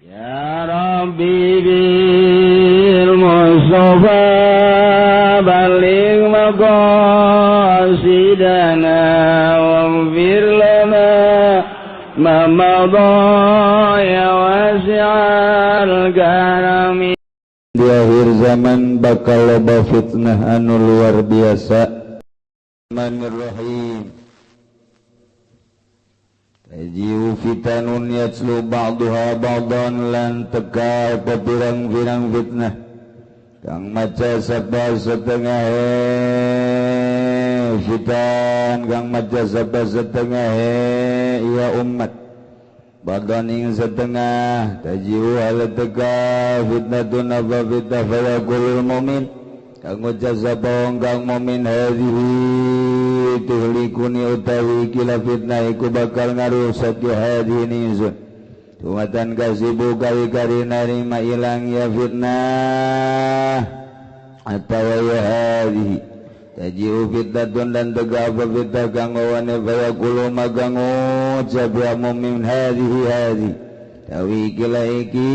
Ya Rabbi bil Mustafa balligh maqasidana waghfir lana ma madha ya wasi'al karami. Di akhir zaman bakal loba fitnah anu luar biasa. Bismillahirrahmanirrahim. Taji'u fitanun yatslu ba'duha ba'dan lan teka apa pirang-pirang fitnah kang maca sapa setengah fitan kang maca sapa setengah ya umat badan ing setengah taji'u ala teka fitnatun apa fitnah fayaqulul mu'min kang ngucap sapa wong kang mukmin hadhihi tuhlikuni utawi kila fitnah iku bakal ngarusak ya hadhihi ingsun tumatan kasibu kawi karina rima ilang ya fitnah atawa ya hadhihi taji'u fitnatun dan tega apa fitnah kang ngawane fayaqulu maka ngucap ya mukmin hadhihi hadhihi tawi kila iki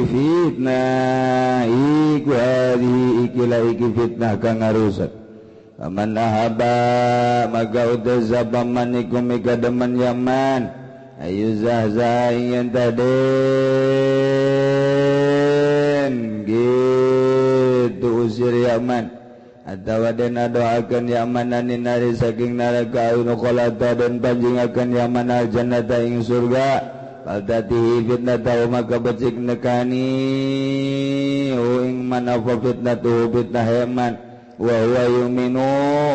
fitnah iku hadhihi ikila iki fitnah kang ngarusak. Faman ahaba maka utus sapa man iku mika demen yaman ayu zahzah ing taden gitu usir yaman atawa den adoakeun yaman anin nari saking neraka anu qalata den panjingakeun yaman al jannata ing surga. Faldatihi fitnatahu maka becik nekani ing man apa fitnatuhu fitnah yaman wa huwa yu'minu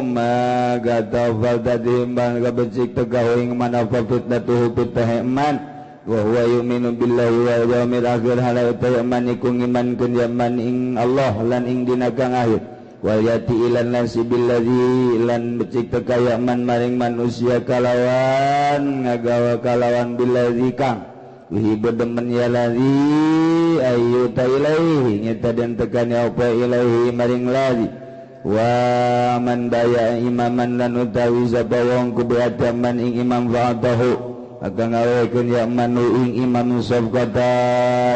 maka faldatihi maka becik tegahu ing man apa fitnatuhu fitnah yaman wa huwa yu'minu billahi wal yaumil akhir hala yaman iku ngimankeun yaman ing Allah lan ing dina kang akhir wal yati ilan nasi billadzi lan becik teka yaman maring manusia kalawan ngagawa kalawan billadzi kang wihibu demen ya ladzi ayu ta ilaihi nyata den tekan apa ilaihi maring ladzi wa man baya imaman lan utawi sapa wong kubiat man ing imam fa'atahu maka ngawekeun yaman ing imam safqata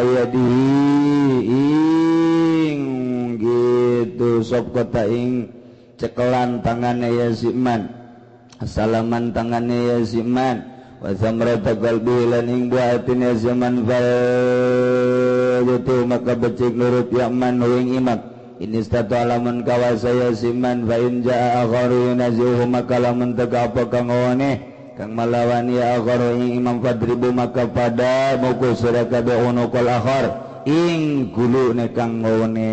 yadihi ing gitu sop kota ing cekelan tangannya ya siman salaman tangannya ya siman wa samrata qalbi lan ing buah atine siman fal gitu maka becik nurut yaman ing imam ini statu alamun kawasa ya siman fa in jaa akharu yunazihu maka lamun teka apa kang ngone kang malawan ya akharu ing imam fadribu maka pada mukul sira kabeh unuqal akhar ing gulune kang ngone.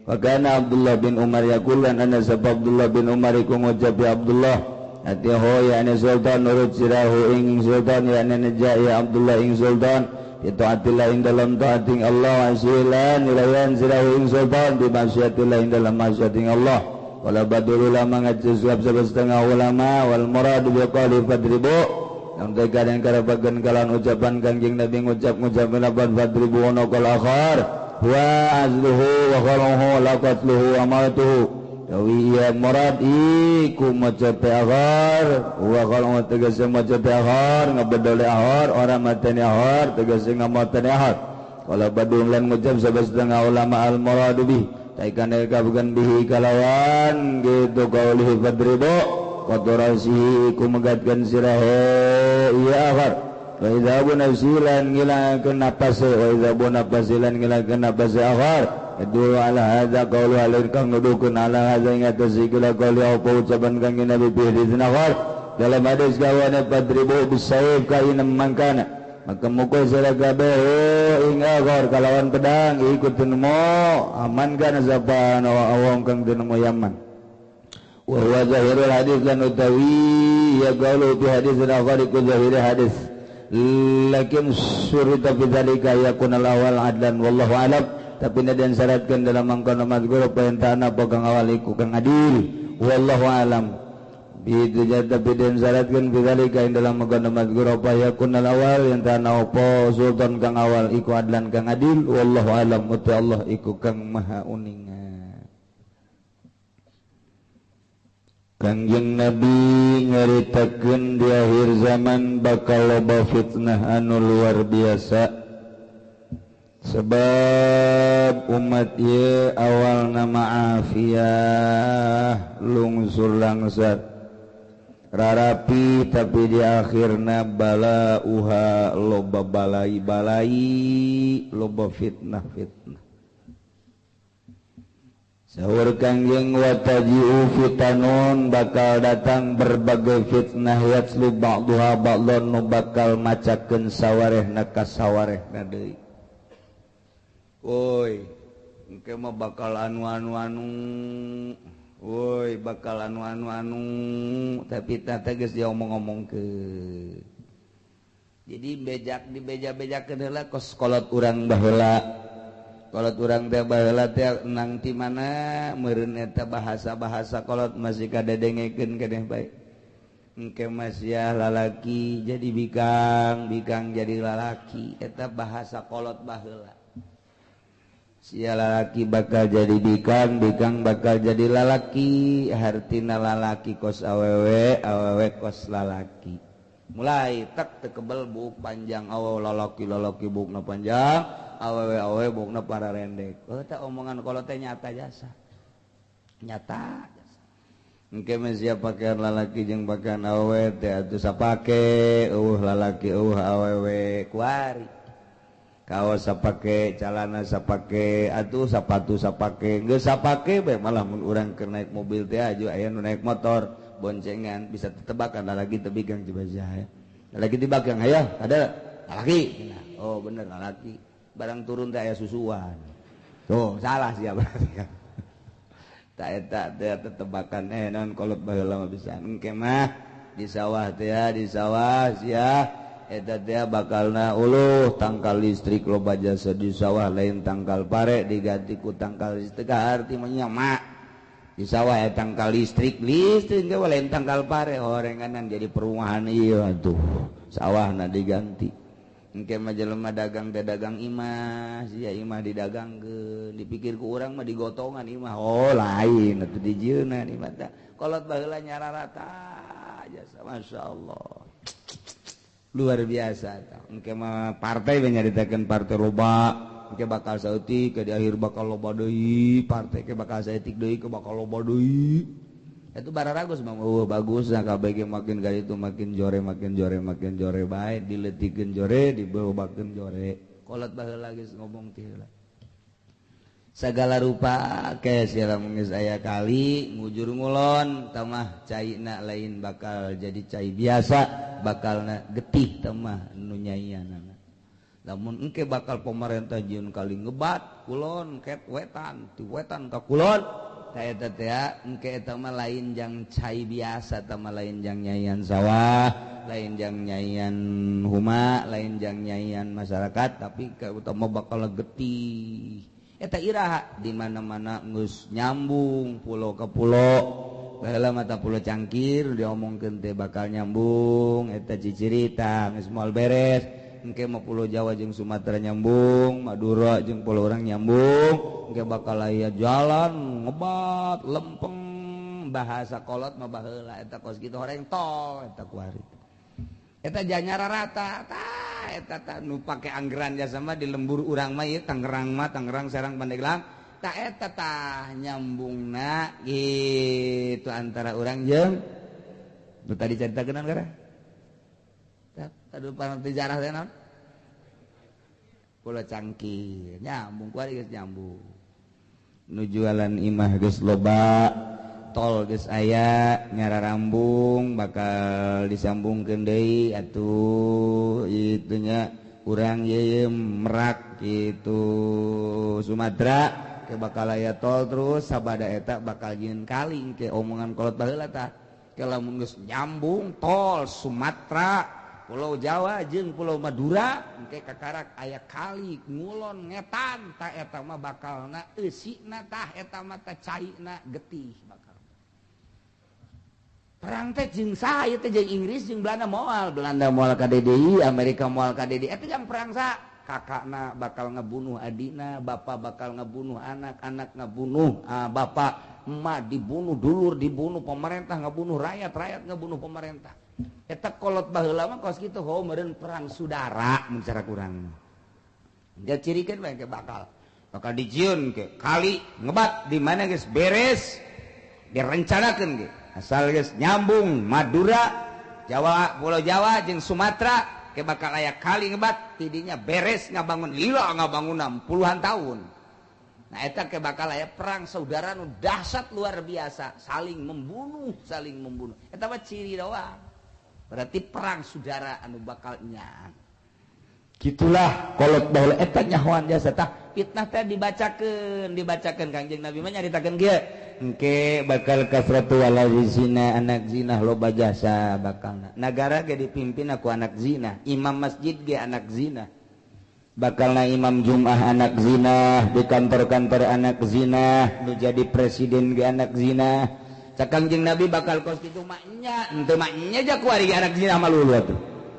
Wa kana Abdullah bin Umar yaqulan anna sabab Abdullah bin Umar iku ngucap ya Abdullah atiho ya ana sultan nurut sirahu ing sultan ya ana naja ya Abdullah ing sultan bi taatillah ing dalam taating Allah asilan nilayan sirahu ing sultan bi maksiatillah ing dalam maksiating Allah. Wala badul ulama ngaji sebab setengah ulama wal murad bi qali fadribu yang teka dan karabagan kalan ucapan Kangjeng Nabi ngucap-ngucap lapan fadribu unaqal akhar wa azluhu wa khaluhu la qatluhu wa mautuhu tawi ya murad iku maca akhar wa khaluhu tegese maca akhar ngabedole akhar ora mateni akhar tegese ngamateni akhar wala badung lan ngucap setengah ulama al murad bi taikan kabugan bihi kalawan gitu qaulihi fadribu qadarasihi ku megatkan sirahe ya akhar wa idza bu nafsilan ngilangkeun napase wa idza bu nafsilan ngilangkeun napase akhar yadulu ala hadza qaulu alin kang nuduhkeun ala hadza ing atas ikilah qauli apa ucapan kang Nabi fi hadis akhar dalam hadis gawane fadribu bisayf kaina mangkana maka mukul sira kabeh ing akhar kalawan pedang iku tinemu amankan sapa awang kang tinemu yaman. Wa huwa zahirul hadis lan utawi ya qaulu fi hadis akhar iku zahir hadis lakin surita fi dzalika yakun al awal adlan wallahu alam tapi den syaratkeun dalam mangkono mazkur perintahna apa kang awal iku kang adil wallahu alam bi tapi den syaratkeun fi dzalika ing dalam mangkono mazkur apa yakun al awal yen tanah apa sultan kang awal iku adlan kang adil wallahu alam uta Allah iku kang maha uninga. Kangjeng Nabi nyaritakeun di akhir zaman bakal loba fitnah anu luar biasa. Sebab umat ieu awalna ma'afiah lungsur langsat rarapi, tapi di akhirna bala uha loba balai-balai loba fitnah-fitnah. Sahur Kangjeng wataji'u fitanun, bakal datang berbagai fitnah, yatslu ba'duha ba'don, nu bakal macakeun sawarehna ka sawarehna deui. Woi, engke mah bakal anu-anu-anu. Woi, bakal anu-anu-anu, tapi tah teh geus diomong-omongkeun. Jadi bejak dibeja-bejakeun heula kos kolot urang baheula. Kolot urang teh baheula teh nang ti mana meureun eta bahasa-bahasa kolot masih kadedengekeun keneh bae. Engke masiah lalaki jadi bikang, bikang jadi lalaki, eta bahasa kolot baheula. Sia lalaki bakal jadi bikang, bikang bakal jadi lalaki, hartina lalaki kos awewe, awewe kos lalaki. Mulai tek tekebel buuk panjang, awewe lalaki lalaki buukna panjang, awewe awewe buukna para rendek. Oh, teh omongan kolot teh nyata jasa. Nyata jasa. Engke mah sia pakaian lalaki jeung pakaian awewe teh atuh sapake, eueuh lalaki eueuh awewe kuari. Kaos sapake, calana sapake, atuh sapatu sapake, geus sapake bae malah mun urang keur naik mobil teh aju aya nu naik motor boncengan bisa tetebakan lalaki teu bikang coba sia. Lalaki dibakang hayo ada lalaki. Nah, oh bener lalaki. Barang turun teh aya susuan. Tuh salah sia berarti. Tak eta teh tetebakan naon kolot baheula mah bisa. Engke mah di sawah teh di sawah sia eta teh bakalna uluh tangkal listrik loba jasa di sawah lain tangkal pare diganti ku tangkal listrik arti mah mak di sawah ya tangkal listrik listrik ge lain tangkal pare horenganan jadi perumahan ieu atuh sawahna diganti. Engke mah jelema dagang teh dagang imah sia imah didagangkeun dipikir ku urang mah digotongan imah oh lain atuh dijieunna imah teh kolot baheula nyararata jasa masyaallah luar biasa. Engke mah partai we nyaritakeun partai loba engke bakal saeutik ke di akhir bakal loba deui partai ke bakal saeutik deui ke bakal loba deui. Itu bararagus mah eueuh bagus nah kabeh ge makin ka ditu makin jore makin jore makin jore bae dileutikeun jore dibeobakeun jore. Kolot baheula geus ngomong ti heula. Sagala rupa ke sia lamun geus aya kali ngujur ngulon tamah caina lain bakal jadi cai biasa bakalna getih tamah nu nyaianana. Lamun engke bakal pemerintah jieun kali ngebat kulon ket wetan ti wetan ka kulon ta eta teh engke eta mah lain jang cai biasa tamah lain jang nyaian sawah lain jang nyaian huma lain jang nyaian masyarakat tapi utama bakal getih. Eta iraha di mana-mana geus nyambung pulau ke pulau baheula mata pulau Cangkir diomongkeun teh bakal nyambung eta cicirita geus moal beres engke mah pulau Jawa jeung Sumatera nyambung Madura jeung pulau urang nyambung engke bakal aya jalan ngebat lempeng bahasa kolot mah baheula eta kos kitu horeng tol eta kuari eta janyara rata tah eta tah nu pake anggaran jasa mah di lembur urang mah ieu Tangerang mah Tangerang Serang Pandeglang tah eta tah nyambungna gitu antara urang jeung nu tadi caritakeun gara tah aduh panti jarah teh naon Pulau Cangkir nyambung kuari geus nyambung nu jualan imah geus loba tol geus aya nyararambung bakal disambungkeun deui atuh itunya urang ieu Merak gitu Sumatera ke bakal aya tol terus sabada eta bakal jieun kali ke omongan kolot baheula tah ke lamun geus nyambung tol Sumatera Pulau Jawa jeung Pulau Madura engke kakarak aya kali ngulon ngetan tah eta mah bakalna eusina tah eta mah tah caina getih bakal perang teh jeung saha ieu teh jeung Inggris jeung Belanda moal ka DDI Amerika moal ka DDI eta jang perang sa kakakna bakal ngebunuh adina, bapak bakal ngebunuh anak, anak ngebunuh bapak, Emak dibunuh, dulur dibunuh, pemerintah ngabunuh rakyat, rakyat ngabunuh pemerintah. Eta kolot baheula mah kos kitu, ho meureun perang saudara mun cara kurang. Dia cirikan bae bakal bakal dijieun ke kali ngebat di mana geus beres direncanakeun ge. Asal geus nyambung Madura, Jawa, Pulau Jawa jeung Sumatera ke bakal aya kali ngebat tidinya beres ngabangun lila ngabangun puluhan tahun. Nah eta ke bakal aya perang saudara nu dahsyat luar biasa, saling membunuh, saling membunuh. Eta mah ciri doang. Berarti perang saudara anu bakal nyaan. Gitulah kolot baheula eta nyahoan jasa tah fitnah teh dibacakeun, dibacakeun Kangjeng Nabi mah nyaritakeun kieu. Engke bakal kasratu wala zina, anak zina loba jasa bakalna. Nagara ge dipimpin ku anak zina, imam masjid ge anak zina. Bakalna imam Jum'ah anak zina, di kantor-kantor anak zina, nu jadi presiden ge anak zina. Cak Kangjeng Nabi bakal kos kitu maknya, henteu maknya ja kuari anak zina malulu atuh.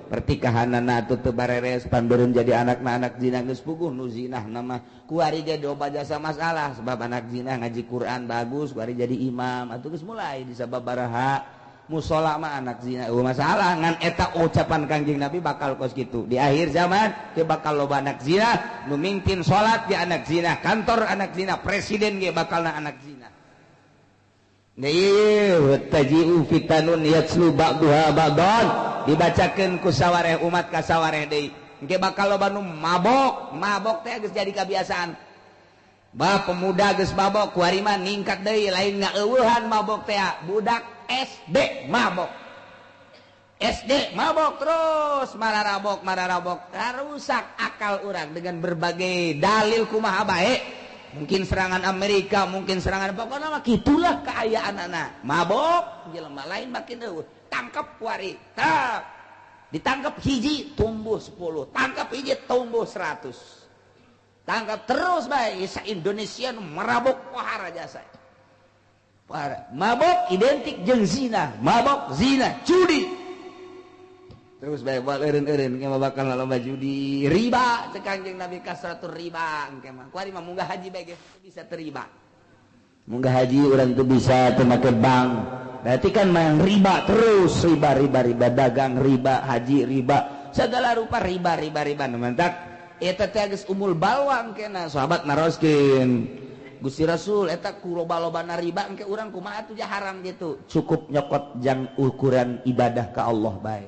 Pertikahanana atuh teu bareres panbeureun jadi anakna anak zina geus puguh nu zinah nama kuari ge loba jasa masalah sebab anak zina ngaji Quran bagus kuari jadi imam atuh geus mulai disababaraha musola mah anak zina masalah ngan eta ucapan Kangjeng Nabi bakal kos kitu di akhir zaman ge bakal loba anak zina nu mimpin salat ge anak zina, kantor anak zina, presiden ge bakalna anak zina. Ieu taji'u fitanun yatslu ba'duha ba'dan dibacakeun ku sawareh umat ka sawareh deui engke bakal loba nu mabok, mabok teh geus jadi kebiasaan. Bah pemuda geus mabok kuari mah ningkat deui lain ngaeueuhan mabok teh budak SD mabok, SD mabok terus mararabok mararabok rusak akal orang dengan berbagai dalil kumaha bae, mungkin serangan Amerika, mungkin serangan pokoknya mah kitulah keayaan anak mabok jelema lain makin eueuh tangkap kuari tak ditangkap hiji tumbuh 10, tangkap hiji tumbuh 100, tangkap terus bae sa Indonesia nu marabok pohara jasa. Mabok identik jeung zina, mabok zina, judi. Terus bae buat eureun-eureun engke mah bakal loba judi, riba cek Kangjeng Nabi kasratur riba engke mah. Kuari mah munggah haji bae ge bisa terima. Munggah haji urang teu bisa teu make bank. Berarti kan main riba terus, riba riba riba dagang riba, haji riba, segala rupa riba riba riba. Nu mantak eta teh geus umul balwa engkena sahabat naroskeun. Gusti Rasul eta ku loba-lobana riba engke urang kumaha atuh haram gitu. Cukup nyokot jang ukuran ibadah ka Allah bae.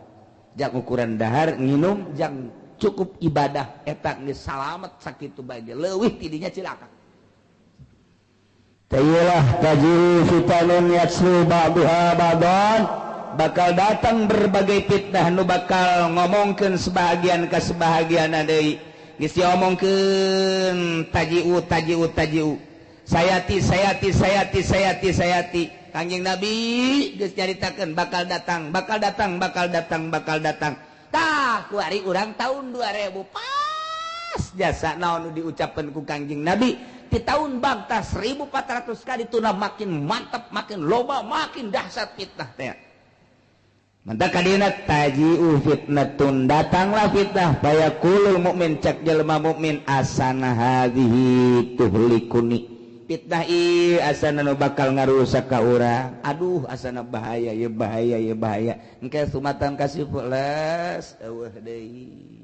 Jang ukuran dahar nginum jang cukup ibadah eta geus salamet sakitu bae ge leuwih tidinya cilaka. Tayilah tajiru fitanun yatslu ba'duha ba'dan bakal datang berbagai fitnah nu bakal ngomongkeun sebahagian ka sebahagianna deui. Geus diomongkeun tajiu tajiu tajiu sayati sayati sayati sayati sayati Kangjeng Nabi geus nyaritakeun bakal datang bakal datang bakal datang bakal datang tah kuari urang tahun 2000 pas jasa naon nu diucapkeun ku Kangjeng Nabi di tahun bangta 1400 kali tuna makin mantap makin loba makin dahsyat fitnah teh. Mantap kadina taji'u fitnatun datanglah fitnah fayaqulul mukmin cak jelema mukmin asana hadhihi tuhlikuni fitnah ieu asana nu bakal ngarusak ka urang aduh asana bahaya ye bahaya ye bahaya engke sumatan kasih les eueuh deui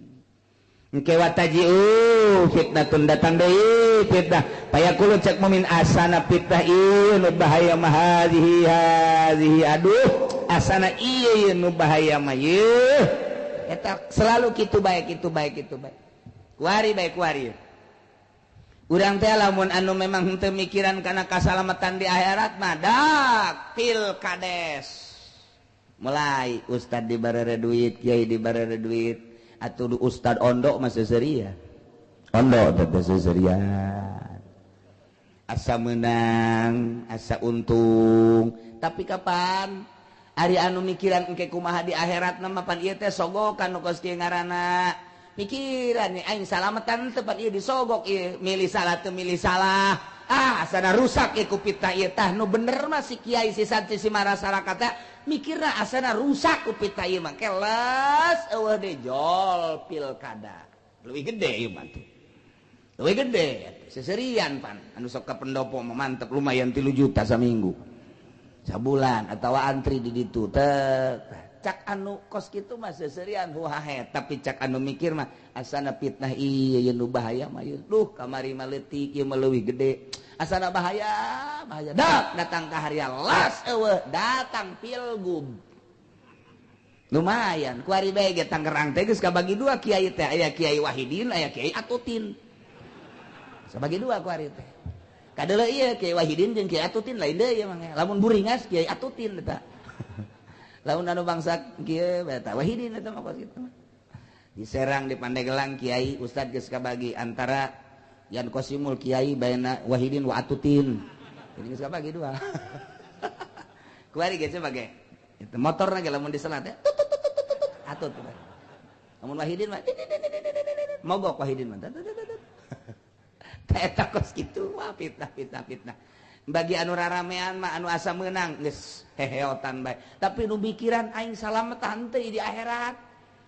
engke wataji'u fitnatun datang deui fitnah fayaqulu cak mukmin asana fitnah ieu nu bahaya mah hadhihi hadhihi aduh asana ieu nu bahaya mah ieu eta selalu kitu bae kitu bae kitu bae kuari bae kuari urang teh lamun anu memang henteu mikiran kana kasalamatan di akhirat mah dak pilkades mulai ustad dibarere duit kiai dibarere duit atuh ustad ondo mah seuseurian ondo teh seuseurian asa meunang asa untung tapi kapan ari anu mikiran engke kumaha di akhirat mah pan ieu teh sogokan nu kos kieu ngaranna mikiran aing salametan teu pan ieu disogok ieu milih salah teu milih salah ah asana rusak ieu ku fitnah ieu tah nu bener mah si kiai si santri si masyarakat mikirna asana rusak ku fitnah ieu mah keles eueuh deui jol pilkada leuwih gede ieu mah tuh. Leuwih gede seserian pan anu sok ka pendopo mah mantep lumayan 3 juta saminggu. Sabulan atawa antri di ditu teh cak anu kos kitu mah seserian huhahe tapi cak anu mikir mah asana fitnah ieu ye nu bahaya mah ieu. Duh kamari mah leutik ieu mah leuwih gede. Asana bahaya bahaya dak datang ka haria las eueuh datang pilgub. Lumayan kuari bae ge Tangerang teh geus kabagi dua kiai teh aya Kiai Wahidin aya Kiai Atutin. Sabagi dua kuari teh. Kadeuleu ieu Kiai Wahidin jeung Kiai Atutin lain deui ieu mah. Lamun buringas Kiai Atutin eta. Lamun anu bangsa kieu eta Wahidin eta mah kos kitu. Di Serang di Pandeglang Kiai Ustad geus kabagi antara Yan Qasimul Kiai baina Wahidin wa Atutin. Ini geus kabagi dua. Kuari ge sebagai itu motor lagi lamun diselat ya. Atut. Lamun Wahidin mah mogok Wahidin mah. Eta kos kitu wah fitnah fitnah fitnah. Bagi anu raramean mah anu asa meunang geus heheotan bae. Tapi nu mikiran aing salamet henteu di akhirat.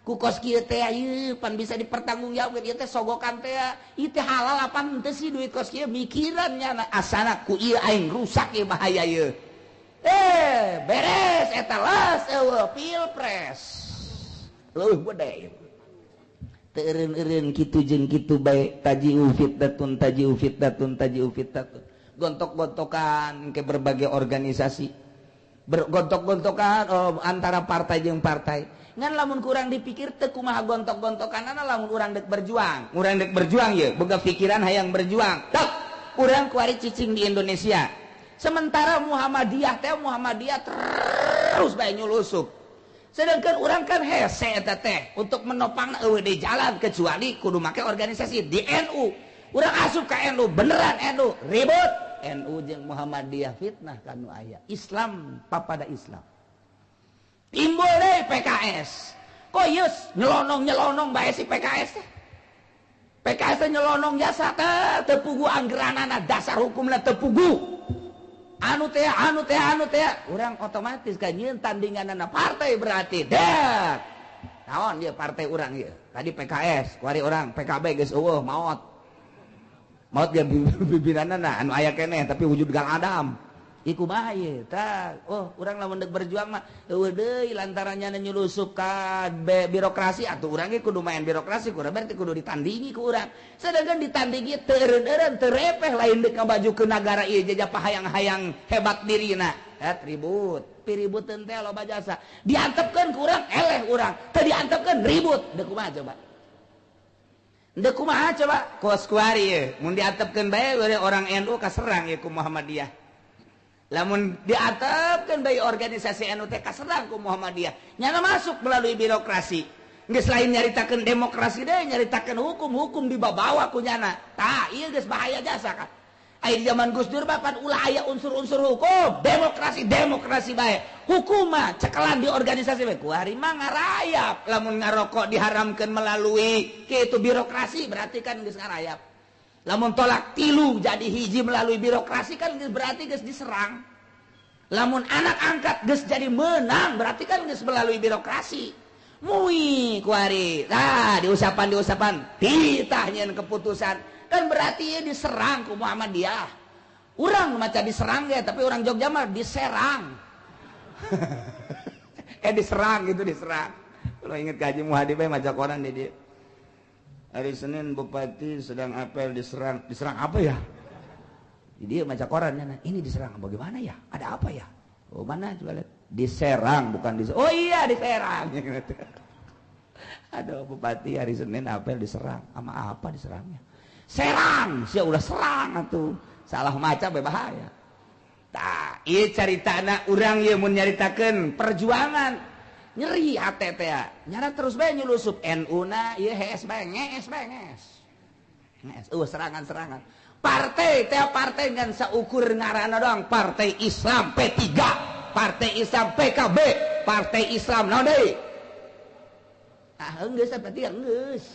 Ku kos kieu teh ieu pan bisa dipertanggungjawabkeun ieu teh sogokan teh. Ieu teh halal apa henteu sih duit kos kieu mikiran nya asana ku ieu aing rusak ieu bahaya ieu. Beres eta las eueuh pilpres. Leuwih gede. Teu eureun-eureun kitu jeung kitu bae taji'u fitnatun taji'u fitnatun taji'u fitnatun. Gontok-gontokan ke berbagai organisasi. Bergontok-gontokan oh, antara partai jeung partai. Ngan lamun kurang dipikir teu kumaha gontok-gontokanana lamun urang deuk berjuang. Urang deuk berjuang ye, boga pikiran hayang berjuang. Tek, urang kuari cicing di Indonesia. Sementara Muhammadiyah teh Muhammadiyah terus bae nyulusup. Sedangkan urang kan hese eta teh untuk menopang eueuh di jalan kecuali kudu make organisasi di NU. Urang asup ka NU beneran NU ribut. NU jeung Muhammadiyah fitnah kanu aya. Islam papada Islam. Timbul deui PKS. Kok yeus nyelonong-nyelonong bae si PKS teh. PKS teh nyelonong jasa teh teu pugu anggeranana dasar hukumna teu pugu. Anu teh anu teh anu teh urang otomatis kan nyieun tandinganana partai berarti dek naon ieu partai urang ieu tadi PKS kuari urang PKB geus eueuh maot maot ge pimpinanana anu aya keneh tapi wujud Gang Adam iku kumaha ieu tah oh urang lamun deuk berjuang mah eueuh deui lantaran nya nyulusup ka birokrasi atuh urang ge kudu main birokrasi kurang berarti kudu ditandingi ku urang sedangkan ditandingi teu eureun-eureun teu repeh lain deuk ngabajukeun nagara ieu jajah pahayang-hayang hebat dirina et ribut piributeun teh loba jasa diantepkeun ku urang eleh urang teu diantepkeun ribut deuk kumaha coba deuk kumaha coba kos kuari ieu mun diantepkeun bae orang NU kaserang ieu ku Muhammadiyah. Lamun diatepkeun bae organisasi NU teh kaserang ku Muhammadiyah. Nyana masuk melalui birokrasi. Geus lain nyaritakeun demokrasi deui, nyaritakeun hukum-hukum dibabawa ku nyana. Tah, ieu geus bahaya jasa kan. Aya di zaman Gus Dur mah pan ulah aya unsur-unsur hukum, demokrasi demokrasi bae. Hukum mah cekelan di organisasi bae. Kuari mah ngarayap. Lamun ngarokok diharamkeun melalui kitu birokrasi berarti kan geus ngarayap. Lamun tolak tilu jadi hiji melalui birokrasi kan berarti geus diserang. Lamun anak angkat geus jadi menang berarti kan geus melalui birokrasi. Mui kuari. Nah, diusapan-diusapan titah nyeun keputusan kan berarti ieu diserang ku Muhammadiyah. Urang maca diserang ge tapi urang Jogja mah diserang. Diserang gitu diserang. Kalau inget ka Haji Muhadi bae maca koran di dieu. Hari Senin bupati sedang apel diserang. Diserang apa ya? Dia baca koran, ini diserang bagaimana ya? Ada apa ya? Oh mana coba lihat. Diserang bukan diserang. Oh iya diserang. Aduh bupati hari Senin apel diserang. Sama apa diserangnya? Serang, sia udah serang atuh. Salah maca bahaya. Tah, ieu caritana urang ieu mun nyaritakeun perjuangan. Nyeri hate teh nyana terus bae nyulusup NU na ieu HS bae ngees bae ngees. Ngees eueuh serangan-serangan. Partai teh partai ngan saukur ngaranna doang, Partai Islam P3, Partai Islam PKB, Partai Islam naon deui? Ah geus P3 geus.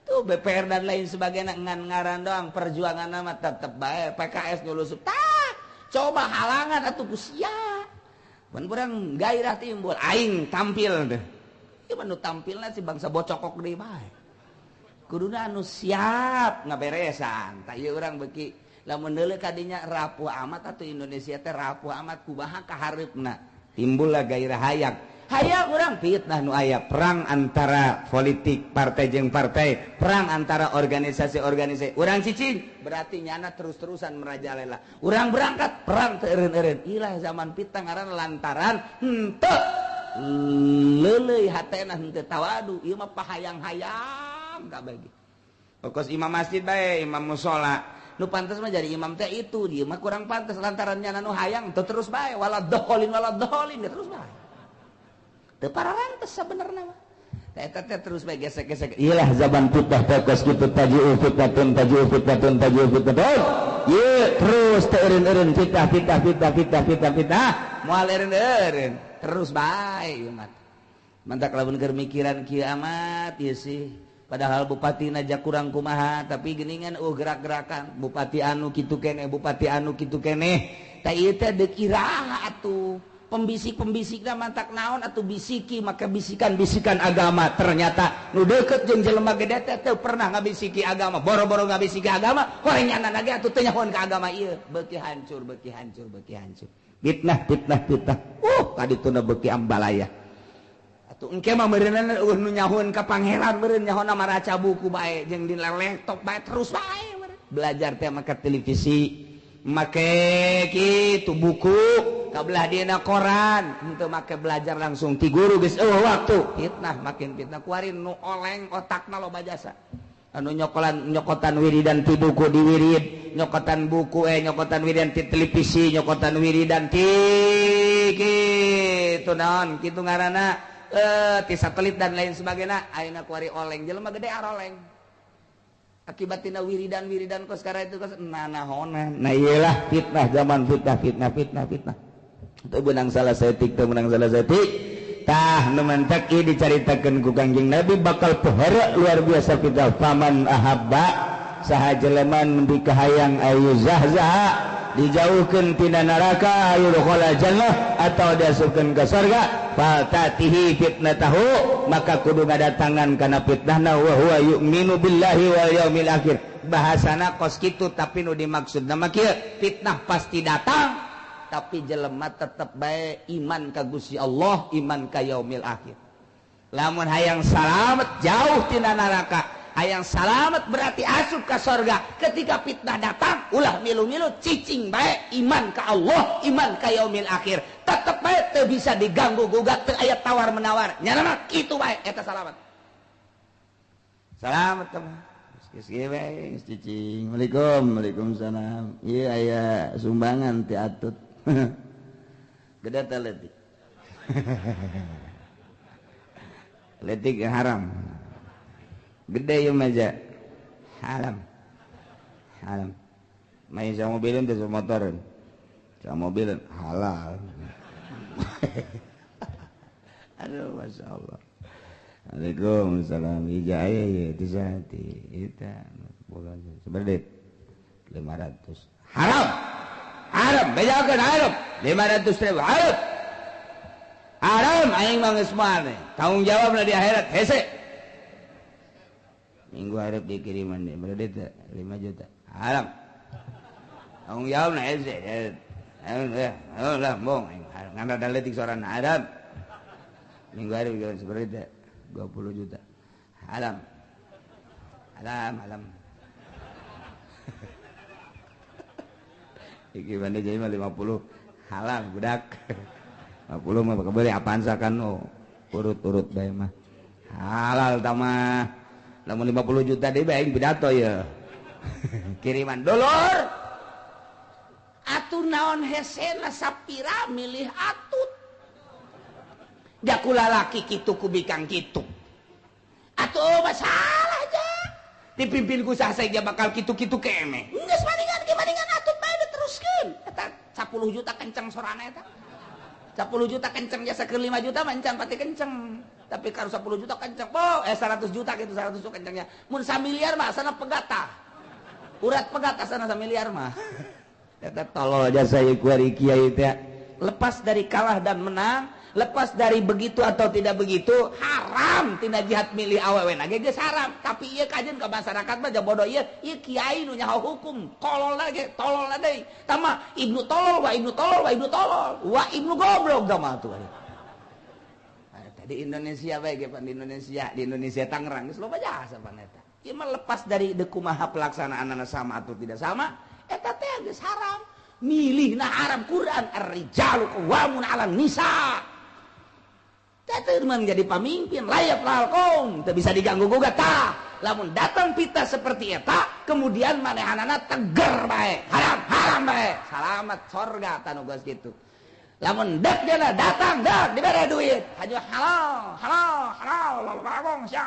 Tuh BPR dan lain sebagainya ngan ngaran doang, perjuangan mah tetep bae PKS nyulusup. Tah, coba halangan atuh ku sia. Mun urang gairah timbul aing tampil deh. Ieu mah nu tampilna si bangsa bocokok deui bae. Kuduna anu siap ngaberesan. Tah ieu urang beuki lamun deuleu kadinya rapuh amat atuh Indonesia teh rapuh amat kumaha kahareupna. Timbullah gairah hayang. Hayang urang fitnah nu aya, perang antara politik partai jeung partai, perang antara organisasi-organisasi. Urang cicing berarti nyana terus-terusan merajalela. Urang berangkat perang teu eureun-eureun. Ilah zaman fitnah ngaran lantaran henteu leuleuy hatena henteu tawadu. Ieu mah pahayang-hayang kabeh. Pokos imam masjid bae, imam musala. Nu pantes mah jadi imam teh itu, dia mah kurang pantes lantaran nyana nu hayang teu terus bae waladhdallin waladhdallin terus bae. Teu pararantes sabenerna mah. Eta teh terus bae gesek-gesek. Iyalah zaman fitnah teh kos kitu taji'u fitnatun taji'u fitnatun taji'u fitnatun. Ye terus teu eureun-eureun fitnah fitnah fitnah fitnah fitnah fitnah. Moal eureun-eureun terus bae ieu mah. Mantak lamun keur mikiran kieu amat ieu sih. Padahal bupati aja kurang kumaha tapi geningan gerak-gerakan bupati anu kitu keneh bupati anu kitu keneh. Tah ieu teh deuk iraha atuh. Pembisik-pembisikna mantak naon atau bisiki maka bisikan-bisikan agama ternyata nu deukeut jeung jelema gede teh teu pernah ngabisiki agama boro-boro ngabisiki agama horeng nyana ge atuh teu nyahoan ka agama ieu beuki hancur beuki hancur beuki hancur fitnah fitnah fitnah kadituna beuki ambalaya atuh engke mah meureunna eueuh nu nyahoan ka pangeran meureun nyahoana maraca buku bae jeung di laptop bae terus bae belajar teh make televisi make kitu buku kabelah dina koran henteu make belajar langsung ti guru geus eueuh waktu fitnah makin fitnah kuari nu oleng otakna loba jasa anu nyokolan nyokotan wiridan ti buku di wirid nyokotan buku nyokotan wiridan ti televisi nyokotan wiridan ti kitu naon kitu ngaranna ti satelit dan lain sebagainya ayeuna kuari oleng jelema gede aroleng akibat tina wiridan-wiridan kos kara itu kos nanahonan. Nah iyalah fitnah zaman fitnah fitnah fitnah fitnah. Teu beunang salah saeutik teu meunang salah saeutik. Tah nu mantak ieu dicaritakeun ku Kangjeng Nabi bakal pohara luar biasa fitnah. Faman ahabba saha jelema nu dikahayang ayu zahzaha dijauhkeun tina neraka ayu dakhala jannah atau diasupkeun ka surga faltatihi fitnatahu maka kudu ngadatangan kana fitnahna wa huwa yu'minu billahi wal yaumil akhir. Bahasana kos kitu tapi nu dimaksudna mah kieu fitnah pasti datang tapi jelema tetep bae iman ka Gusti Allah iman ka yaumil akhir. Lamun hayang salamet jauh tina neraka hayang salamet berarti asup ka sorga. Ketika fitnah datang ulah milu-milu cicing bae iman ka Allah iman ka yaumil akhir tetep bae teu bisa diganggu gugat teu aya tawar menawar nyana mah kitu bae eta salamet salamet mah geus kieu bae geus cicing. Waalaikum waalaikumsalam. Ieu aya sumbangan ti atut gede teh leutik leutik haram gede ieu mah haram haram main sama mobilin teh sama motoreun sama mobilin halal. Aduh masya Allah. Waalaikumsalam. Ijaya ya tisati eta bulan seberapa 500 haram haram bejakeun haram 500.000 haram haram aing mah geus moal tanggung jawabna di akhirat hese. Minggu harap dikiriman deh, berarti 5 juta. Haram. Tanggung jawab na hese. Lah, bong. Ngan ada letik soran haram. Minggu harap dikiriman seperti 20 juta. Haram. Haram, haram. Iki bande jadi mah 50 halal budak. 50 mah kebeli apaan sakan nu urut-urut bae mah. Halal tamah. Lamun 50 juta deui bae pidato ya. Kiriman dulur. Atuh naon hesena sapira milih atut. Jakula laki kitu ku bikang kitu. Atuh masalah aja. Dipimpin ku saha saja bakal kitu-kitu kene. Geus maningan ge maningan atut bae diteruskeun. Eta 10 juta kenceng sorana eta. 10 juta kenceng jasa ke 5 juta mah encan pati kenceng. Tapi kalau 10 juta kenceng, oh 100 juta gitu 100 juta kencengnya. Mun samiliar mah asana pegat tah. Urat pegat asana samiliar mah. Eta tolol jasa ieu kuari kiai teh. Lepas dari kalah dan menang, Lepas dari begitu atau tidak begitu, haram tina jihad milih awewe na ge geus haram. Tapi ieu kajeun ka masyarakat mah bodoh ieu, ieu kiai nu nyaho hukum, kolol lagi, tolol deui. Tama ibnu tolol wa ibnu tolol wa ibnu tolol, wa ibnu goblok tama tuh. Di Indonesia bae ge pan di Indonesia Tangerang geus loba jasa pan eta. Ieu mah lepas dari kumaha pelaksanaanna sama atau tidak sama, eta teh geus haram. Milihna haram. Quran ar-rijalu qawwamun 'alan nisa. Teh menjadi pamimpin layak lalkong, teu bisa diganggu gugat tah. Lamun datang pita seperti eta, kemudian manehanana teger bae, haram haram bae. Salamat sorga tanu geus kitu. Lamun dek dia datang dek dibere duit, haju halal halal halal bagong sia.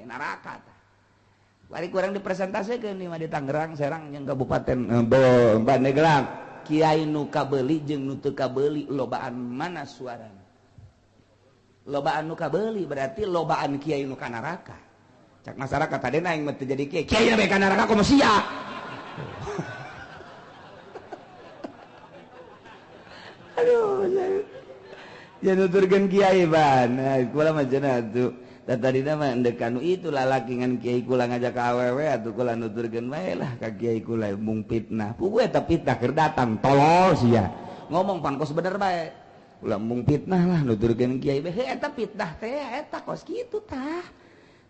Neraka tah. Bari kurang dipresentasekeun ieu mah di Tangerang, Serang jeung Kabupaten Pandeglang. Kiai nu kabeuli jeung nu teu kabeuli lobaan mana suarana? Lobaan nu kabeuli berarti lobaan kiai nu ka neraka. Cak masyarakat tadi aing mah teu jadi kiai. Kiai bae ka neraka komo sia. Aduh, ya nuturkeun kiai ban. Kula mah cenah atuh. Da tadina mah endek kanu itu lalaki ngan kiai kula ngajak ka awewe atuh kula nuturkeun bae lah ka kiai kula mung fitnah. Puguh eta fitnah keur datang tolol sia. Ngomong pan kos bener bae. Kula mung fitnah lah nuturkeun kiai bae. Heuh eta fitnah teh eta kos kitu tah.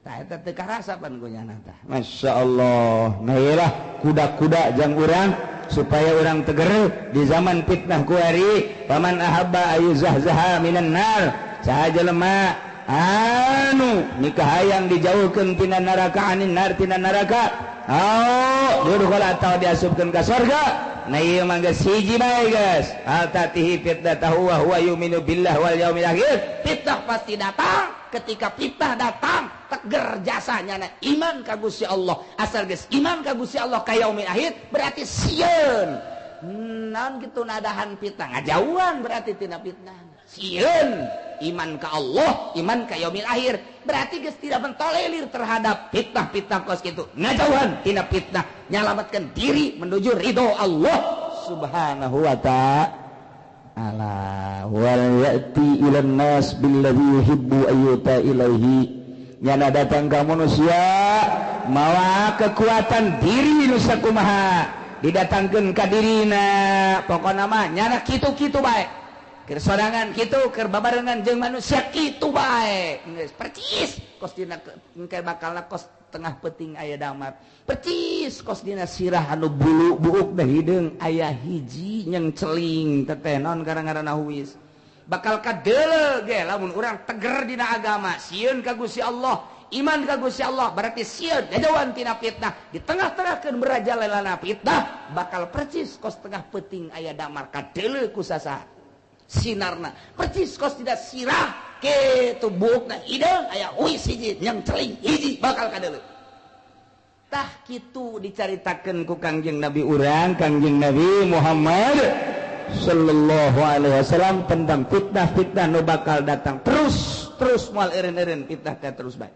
Tah eta teu karasa pan ku nyana tah. Masyaallah. Nah ieu lah kuda-kuda jang urang supaya orang teger di zaman fitnah kuari. Paman ahabba ayuzahzaha minan nar, saha jelema anu nikah hayang dijauhkeun tina neraka, anin nar tina neraka, au yudkhal atau diasupkeun ka surga. Nah ieu mah geus hiji bae geus, al tatihi fitnatahu wa huwa yu'minu billah wal yaumil akhir. Fitnah pasti datang. Ketika fitnah datang, teger jasanya na iman ka Gusti Allah. Asal geus iman ka Gusti Allah ka yaumil akhir berarti sieun. Naon kitu nadahan fitnah, ngajauhan berarti tina fitnah. Sieun iman ka Allah, iman ka yaumil akhir, berarti geus tidak mentolerir terhadap fitnah-fitnah kos kitu. Ngajauhan tina fitnah, nyalamatkan diri menuju ridho Allah Subhanahu wa ta'ala. Wal ya'ti ilan nas billadhi yuhibbu ayyuta ilaihi. Nyana datang ka manusia mawa kekuatan diri nu sakumaha didatangkeun ka dirina. Pokona mah nyana kitu-kitu bae. Keur sorangan kitu, keur babarengan jeung manusia kitu bae. Geus percis kos dina engke bakalna kos tengah peuting aya damar. Percis kos dina sirah anu bulu buuk da hideung aya hiji nyengceling teteh naon gara-garana huis. Bakal kadeuleu ge lamun urang teger dina agama, sieun ka Gusti Allah, iman ka Gusti Allah, berarti sieun jauhan tina fitnah. Di tengah-tengahkeun berajalelana fitnah, bakal percis kos tengah peuting aya damar kadeuleu ku sasaha sinarna. Percis kos tidak sirah kitu buukna hideung aya huis hiji nyengceling hiji bakal kadeuleu. Tah kitu dicaritakeun ku Kangjeng Nabi urang, Kangjeng Nabi Muhammad sallallahu alaihi wasallam tentang fitnah-fitnah nu bakal datang terus terus moal eureun-eureun fitnah teh terus bae.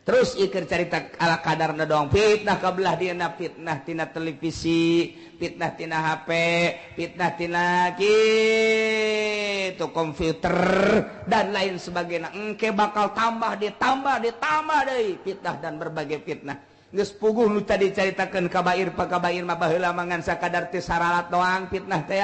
Terus ieu carita ala kadarna doang fitnah kabelah dieuna, fitnah tina televisi, fitnah tina HP, fitnah tina kitu komputer dan lain sebagainya. Engke bakal tambah ditambah ditambah deui fitnah dan berbagai fitnah. Geus puguh nu tadi caritakeun kabair pakabair mah baheula mangan sakadar teh saralat doang fitnah teh.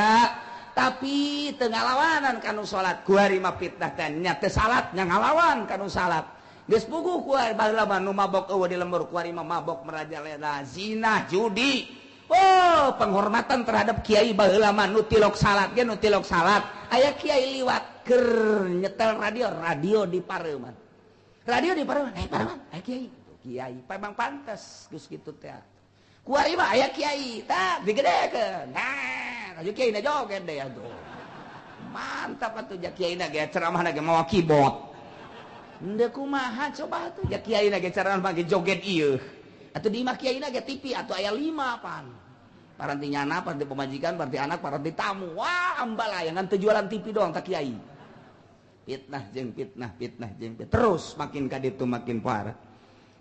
Tapi teu ngalawanan kanu salat, kuari mah fitnah teh nya teh salat nya ngalawan kanu salat. Geus puguh kuari baheula mah nu mabok eueuh di lembur, kuari mah mabok merajalela, zina, judi. Oh, penghormatan terhadap kiai baheula mah nu tilok salat ge nu tilok salat. Aya kiai liwat keur nyetel radio, radio di pareuman. Radio di pareuman, pareuman, aya kiai. Kiai memang pantes geus kitu teh. Kuari mah aya kiai, tah digedekeun. Nah, aya kiai na joget deui atuh. Mantap atuh ja kiai na ge ceramahna ge mawa keyboard. Henteu kumaha coba atuh ja kiai na ge ceramah ge joget ieu. Atuh di imah kiai na ge TV atuh aya 5 pan. Paranti nyana, paranti pemajikan, paranti anak, paranti tamu. Wah, ambalaya ngan teu jualan TV doang tah kiai. Fitnah jeung fitnah, fitnah jeung fitnah. Terus makin ka ditu makin parah.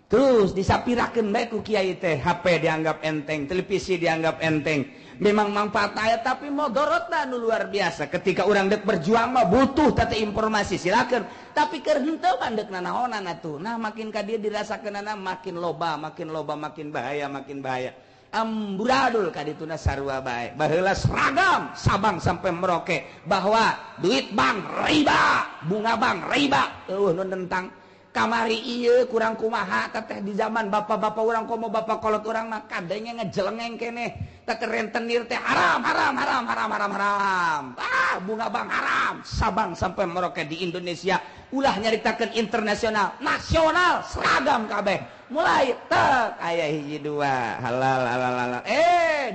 Terus disapirakeun bae ku kiai teh, HP dianggap enteng, televisi dianggap enteng. Memang manfaat aya tapi modorotna nu luar biasa. Ketika urang dek berjuang mah butuh teh informasi, silakan. Tapi keur henteu mah deuk nanaonan atuh. Nah, makin ka dieu dirasakeunana makin loba, makin loba, makin bahaya, makin bahaya. Amburadul ka dituna sarua bae. Baheula seragam Sabang sampai Merauke bahwa duit bank riba, bunga bank riba. Eueuh nu nentang kamari ieu kurang kumaha teteh di zaman bapak-bapak urang komo bapak kolot urang mah kadenge ngejelengeng keneh teh rentenir teh haram haram haram haram haram haram. Ah, bunga bank haram. Sabang sampai Merauke di Indonesia ulah nyaritakeun internasional, nasional seragam kabeh. Mulai tek aya hiji dua halal halal halal.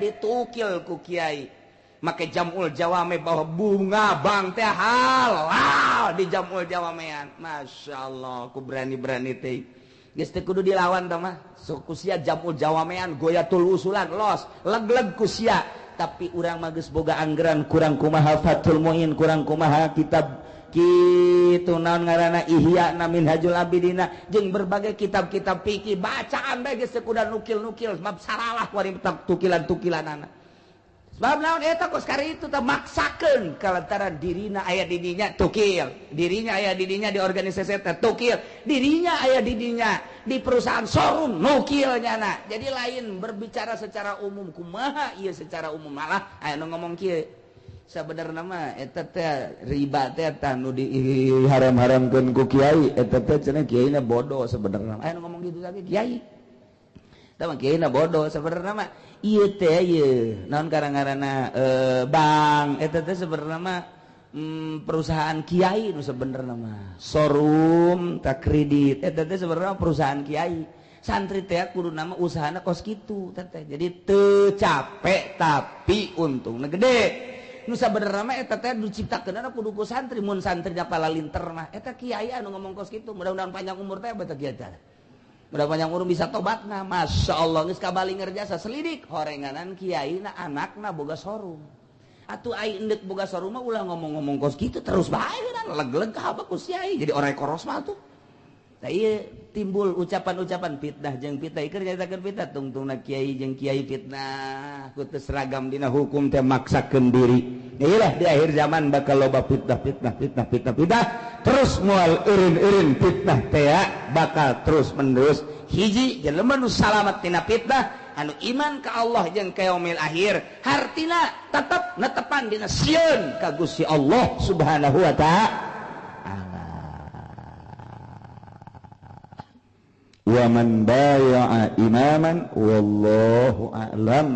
Ditukil ku kiai. Make jamul jawame bahwa bunga bank teh halal di jamul jawamean. Masya Allah, ku berani-berani teh. Geus teu kudu dilawan tah mah. Sok ku sia jamul jawamean goyatul usulan los, leg-leg ku sia. Tapi urang mah geus boga anggaran kurang kumaha Fathul Muin, kurang kumaha kitab kitu naon ngaranna Ihya na Minhajul Abidina jeung berbagai kitab-kitab fikih bacaan bae geus teu kudu nukil-nukil sebab saralah wari tukilan-tukilanana. Sebab naon eta kos kari itu teh maksakeun kalantaran dirina aya di dinya tukil, dirinya aya di dinya di organisasi teh tukil, dirinya aya di dinya di perusahaan showroom nukil nyana. Jadi lain berbicara secara umum kumaha ieu secara umum malah aya nu ngomong kieu. Sabenerna mah eta teh riba teh tah nu diharam-haramkeun ku kiai eta teh cenah kiaina bodoh sebenarnya. Aya nu ngomong kitu lagi kiai. Tah mah kiaina bodoh sebenarnya mah ieu teh ieu naon karang-karana bank eta teh sebenarnya mah perusahaan kiai nu sebenarnya mah showroom tak kredit eta teh sebenarnya perusahaan kiai. Santri teh kudu nama usahana kos kitu teh. Jadi teu capek tapi untungna gede. Nu sabenerna mah eta teh diciptakeunana kudu ku santri, mun santri palalinter mah eta kiai anu ngomong kos kitu. Mudah-mudahan panjang umur teh eta kiai teh. Mudah panjang umur bisa tobatna. Masya Allah geus kabali ngerjasa selidik horenganan kiai na anakna boga showroom. Atuh ai endek boga showroom mah ulah ngomong-ngomong kos kitu terus bae leg-leg ka ku kiai jadi orang koros mah atuh. Tah ieu timbul ucapan-ucapan fitnah jeung fitnah ieu nyaritakeun fitnah tungtungna kiai jeung kiai fitnah ku teu seragam dina hukum teh maksakeun diri. Iyalah di akhir zaman bakal loba fitnah fitnah fitnah fitnah fitnah terus moal eureun-eureun fitnah teh bakal terus menerus. Hiji jelema nu salamet tina fitnah anu iman ka Allah jeung ka yaumil akhir hartina tetep netepan dina sieun ka Gusti Allah Subhanahu wa ta'ala. Wa man baya'a imaman wallahu a'lam.